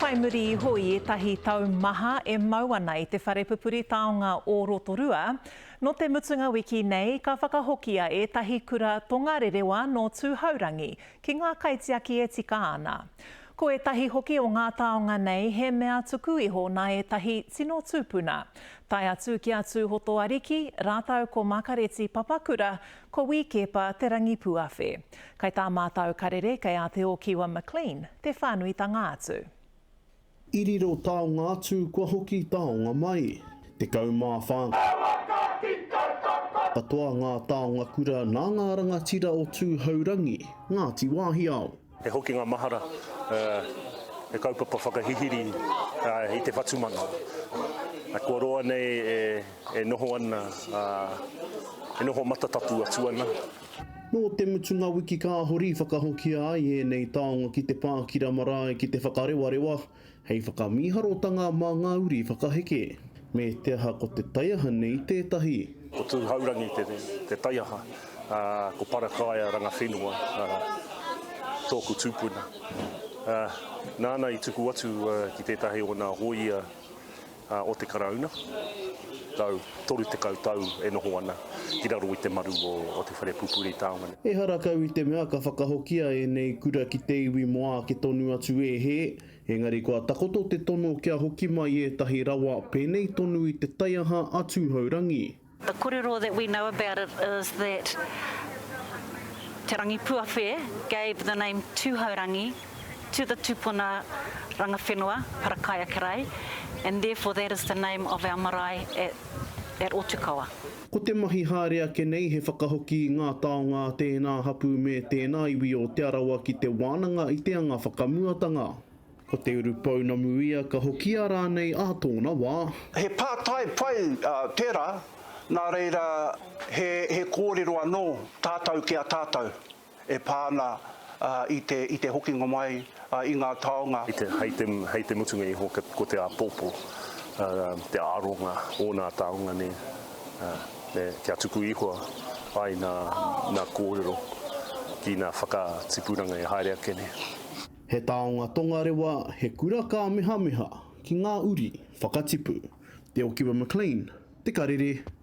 Whai muri iho i ētahi tau maha e mau ana i te whare pupuri taonga o Rotorua, nō te mutunga wiki nei ka whakahokia ētahi kura tongarerewa nō Tūhourangi ki ngā kaitiaki e tika ana. Ko ētahi hoki o ngā taonga nei he mea tuku iho nā ētahi tino tūpuna, tae atu ki a Tūhotoariki rātou ko Makareti Papakura, ko Wī Keepa Te Rangipuawhe. Kai tā mātau karere kei a Te Ōkiwa McLean te whānuitanga atu. I riro taonga atu kua hoki taonga mai. 14 katoa ngā taonga kura nā ngā rangatira o Tūhourangi, Ngāti Wāhiao. He hokinga mahara, he kaupapa whakahihiri i te whatumanawa. Kua roa nei e noho ana, e noho matatapu atu ana. Nō te mutunga wiki kāhore i whakahokia ai ēnei taonga ki te Pākira marae ki te whakarewarewa, hei whakamīharotanga mā ngā uri whakaheke. Me te aha ko te taiaha nei tētahi. Ko Tūhourangi te taiaha, ā, ko Parakaia Rangawhenua tōku tupuna. Nāna i tuku atu ki tētahi o nā hōia o te Karauna, 130 tau e noho ana ki raro i te maru o te whare pupuri taonga nei. Ehara kau i te mea ka whakahokia ēnei kura ki te iwi mō āke tonu atu e hē, engari kua takoto te tono kia hoki mai ētahi rawa pēnei tonu i te taiaha a Tūhourangi. The korero that we know about it is that Te Rangipuawhe gave the name Tuhourangi to the tupuna rangawhenua, Parakaia Kerei, and therefore that is the name of our marae at, at Otukawa. Ko te mahi haere ake nei he whakahoki i ngā taonga a tēnā hapū me tēnā iwi o Te Arawa ki te wānanga i te anga whakamuatanga. Ko te urupounamu ia ka hokia rānei ā tōna wā. He pātai pai tērā, nā reira he kōrero anō tātou ki a tātou e pā ana i te hokinga mai i ngā taonga. Hei te, hei te mutunga iho ko te āpōpō, te aronga o nā taonga nei, kia tuku iho ai nā kōrero ki nā whakatipuranga e haere ake nei. He taonga tongarewa, he kura kāmehameha ki ngā uri whakatipu. Te Okiwa McLean, Te Karere.